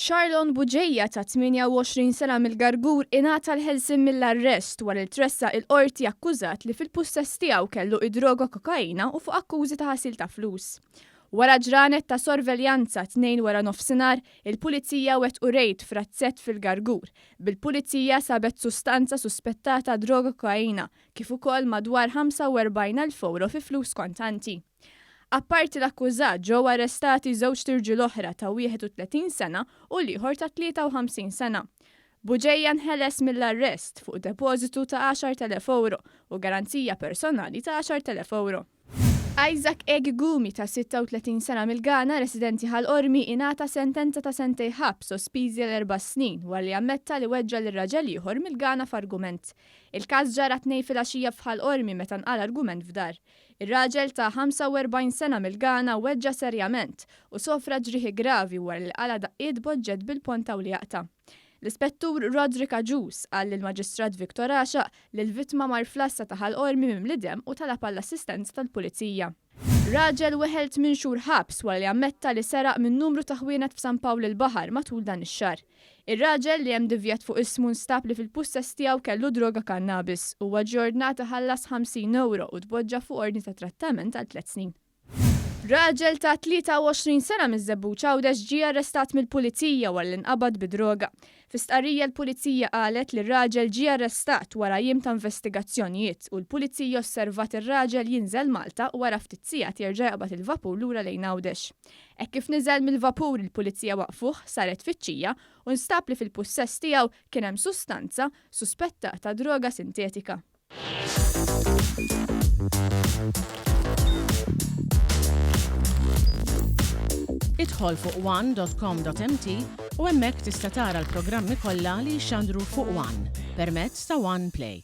Charlon Bugeja ta' 28 sena mill-Gargur ingħata l-ħelsien mill-arrest wara li tressaq il-Qorti akkużat li fil-pussess tiegħu kellu id-droga kokaina u fuq akkużi ta' ħasil ta' flus. Wara ġranet ta' sorveljanza t-Tnejn wara nofsinhar, il-Pulizija wettqu rejd f'razzett fil-Gargur, bil-Pulizija sabet sustanza suspettata droga kokaina kif ukoll madwar 45,000 ewro fi flus kontanti. Apparti l-akkużat ġew arrestati żewġt irġiel oħra ta' 31 sena u l-ieħor ta' 53 sena. Bugeja nħeles mill-arrest fuq depożitu ta' 10,000 ewro u garanzija personali ta' 10,000 ewro. Isaac Egigumi ta' 36 sena mill-Ghana residenti Ħal Qormi ingħata sentenza ta' sentej ħabs sospiżi għal erba' snin wara li ammetta li weġġa' lil raġel ieħor mill-Ghana f'argument. Il-każ ġara t-Tnejn filgħaxija f'Ħal Qormi meta nqala' argument f'dar. Ir-raġel ta' 45 sena mill-Ghana weġġa' serjament u sofra ġrieħi gravi wara li qala' daqqiet b'oġġett bil-ponta u li jaqta'. L-Ispettur Roderick Agius qal lill-Maġistrat Victor Għaxaq li l-vittma mar fl-għassa ta' Ħal Qormi mimli demm u talab għall-assistenza tal-Pulizija. Raġel weħel tmien xhur ħabs wara li ammetta li seraq minn numru ta' ħwienet f'San Pawl il-Baħar matul dan ix-xahar. Ir-raġel, li hemm divjett fuq ismu nstab li fil-pussess tiegħu kellu droga kannabis. Huwa ġie ordnat iħallas 50 ewro u tpoġġa fuq ordni ta' trattament għal tliet snin. Raġel ta' 23 sena miż-Żebbuġ Għawdex ġie arrestat mill-Pulizija wara li nqabad bi droga. Fi stqarrija l-Pulizija qalet li r-raġel ġie arrestat wara jiem ta' investigazzjonijiet u l-Pulizija osservat ir-raġel jinżel Malta u wara ftit sigħat jerġa' jaqbad il-vapur lura lejn Għawdex. Hekk kif niżel mill-vapur il-Pulizija waqqfuh, saret tfittxija u nstab li fil-pussess tiegħu kien hemm sustanza suspettata droga sintetika. Idħol fuq one.com.mt u hemmhekk tista' tara l-programmi kollha li jixxandru fuq One permezz ta' One Play.